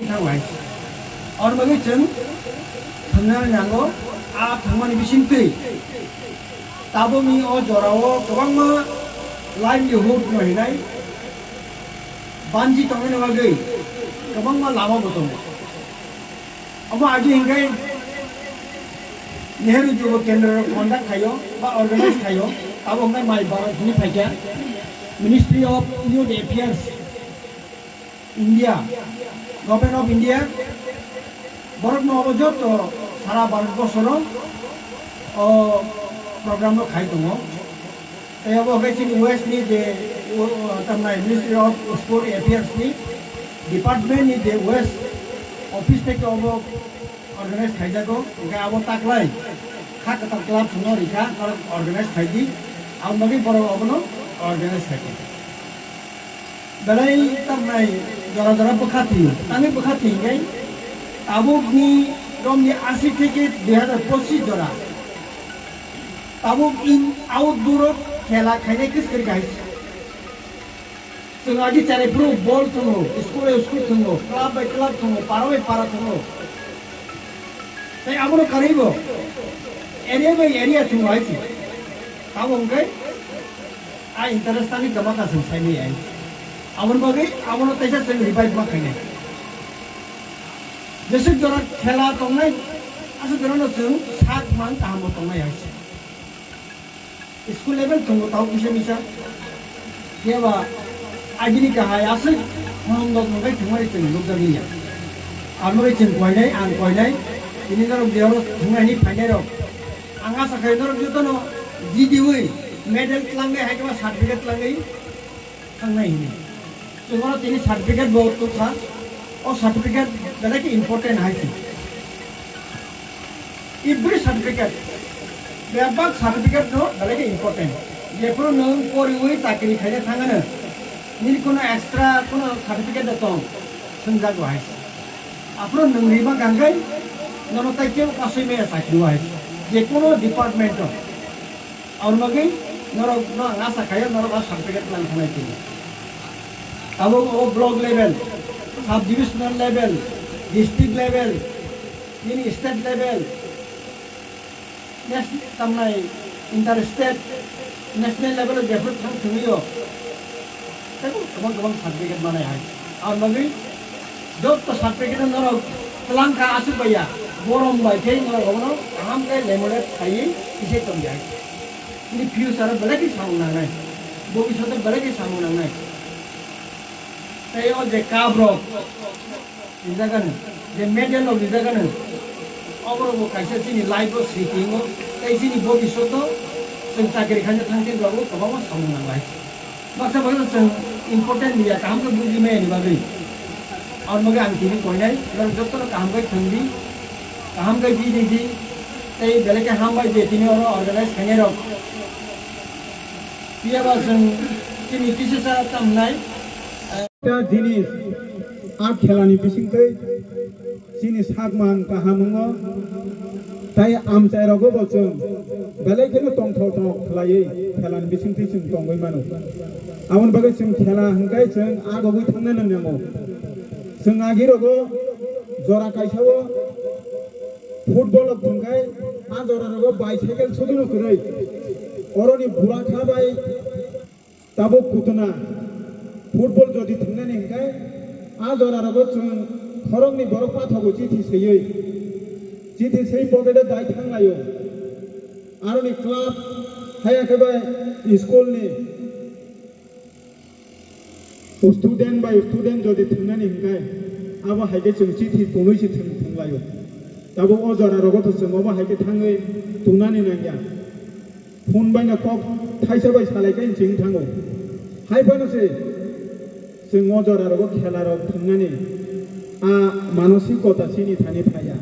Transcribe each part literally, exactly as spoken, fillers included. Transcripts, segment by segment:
Thang hai. Oro bagwi chwng thangna nango, a thangmani bisingtwi tabukni o jorao kwbangma livelihood no hinai banji tongmani bagwi kwbangma lama bo tongo. Omo agi hingkai Nehru Yuva Kendra conduct khaio ba organize khaio, abo hingkai mai Bharat ni phaikya Ministry of Youth Affairs India, Government of India, borok no obo joto sara Bharat borsoro o program no khai tongo. Tei abo hingke chini West ni je, o, o, tamnai Ministry of Sport Affairs ni department ni je West office theke obo organize khaijago, hingke abo taklai kha kwtal club no rikha, norok organize khaidi, aboni bagwi borok obono organize khaidi. Belai tamnai jora jora bwkha thwio, tangwi bwkha thwi hingke tabukni romni asi theke dui hazar pochis jora. Tabuk in outdoor o khela khainai kwswk kwrwi kahai se. Chwng agi cheraifru ball thwngo, school bai school thwngo, club bai club thwngo, para bai para thwngo. Tei abono karwibo area bai area thwngo hai se. Tabuk hwnkhe a interest tangwi kwma ka chwng saimaya hai. Aboni bagwi abono teisa chwng revive ma khainai. Jeswk jora khela tongnai, aswk jorano chwng sak man kaham bo tongnai hai se. School level thwngo tau kisa misa. Phiya ba agini kahai aswk mondo tongbai thwngmani chwng nukjakliya. Amo khe chwng koinai, ang koinai, tini norok jeyaro thwngnaini phainairok. Ang asa khai norok jotono jidiui medal twlangwi hai khe ba certificate twlangwi thangnai hini. Chwngno tini certificate bo tukha. O certificate belai khe important hai se. Every certificate, bebak certificate no belai khe important. Jephuru nwng poriui chakri khaina thangano, nini kono extra kono certificate da tong, swngjak bo hai se. Aphuru nwng rima kangkai, nono tai kebo kasui maya chakri o hai se. Je kono department o. Aboni bagwi norok no ang asa khaio norok a certificate twlang thangnai tini. Tabuk o block level, sub divisional level, district level, nini state level, next tamnai inter state, national level o jephru thang thwngwio. Tei bo kwbang kwbang certificate manai hai. Aboni bagwi joto certificate no norok twlang kha aswk bai ya. Borom bai khe norok obono kaham khe laminate khaiwi tisai tong ya. Chini future o belai khe samung nangnai. Bobiswt o belai khe samung nangnai. Tei o je cup rok rijak ano, je medal rok rijak ano, oborok bo kaisa chini life o switingo, tei chini bobiswt o chwng chakri khaina thang khe rok o kwbangma samung nanglai. Baksa baksa chwng important ya, kaham khe buji maya ni bagwi. Aboni bagwi ang tini koinai, norok jotono kaham khe thwng di, kaham khe bini di, tei belai khe hambai je tini oro organize khainai rok. Phiya ba chwng chini kisa sa tamnai. Ta jinis a khelani bisingtwi chini sakmang kaham wngo, tai amchai rogo bo chwng belai kheno tongthok thok khlaiwi khelani bisingtwi chwng tongwi mano. Aboni bagwi chwng khela hwnkhe chwng agogwi thangna nango. Chwng agi rogo jora kaisa o football rok thwngkhai a jora rogo bicycle suduno kwrwi oroni bura kha bai. Tabuk kutuna football jodi thwngnani hwnkhe a jora rogo chwng khoroknwi borok pathogo chithi swiwi, chithi swi pocket o dai thanglaio. Aroni club haya khe bai school ni student bai student jodi thwngnani hwnkhe abo hai khe chwng chithi tonwi se thwng thwnglaio. Tabuk o jora rogo to chwng obo hai khe thangwi tongnani nangya. Phone bai no kok thaisa bai salai khe chwng thango. Hai phano se chwng o jora rogo khela rok thwngnani a manosikota chini thani phaiya.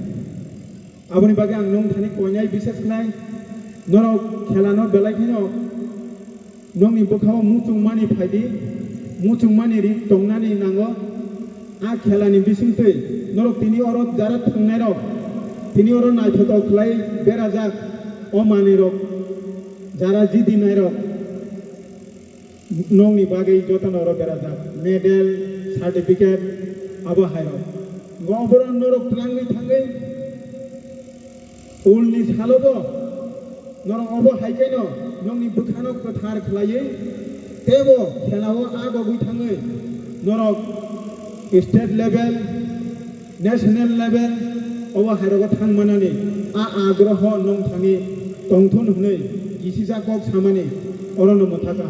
Aboni bagwi ang nwng thani koinai bises khlai, norok khela no belai kheno nokni bwkhao muchungmani phaidi, muchungmani ri tongnani nango. A khelani bisingtwi norok tini oro jara thwngnairok, tini oro naithotok khlai berajak o manwirok, jara jidinairok nokni bagwi jotono oro berajak, medal, certificate, abo hairok. Oborok norok twlangwi thangwi ulni salobo norok obo hai kheno nokni bwkhano kwthar khlaiwi teibo khelao a bagwi thangwi norok state level, national level obo hairogo thangmanani a agroho nongthani tongthun hwnwi kisijak kok samani orono mwthaka.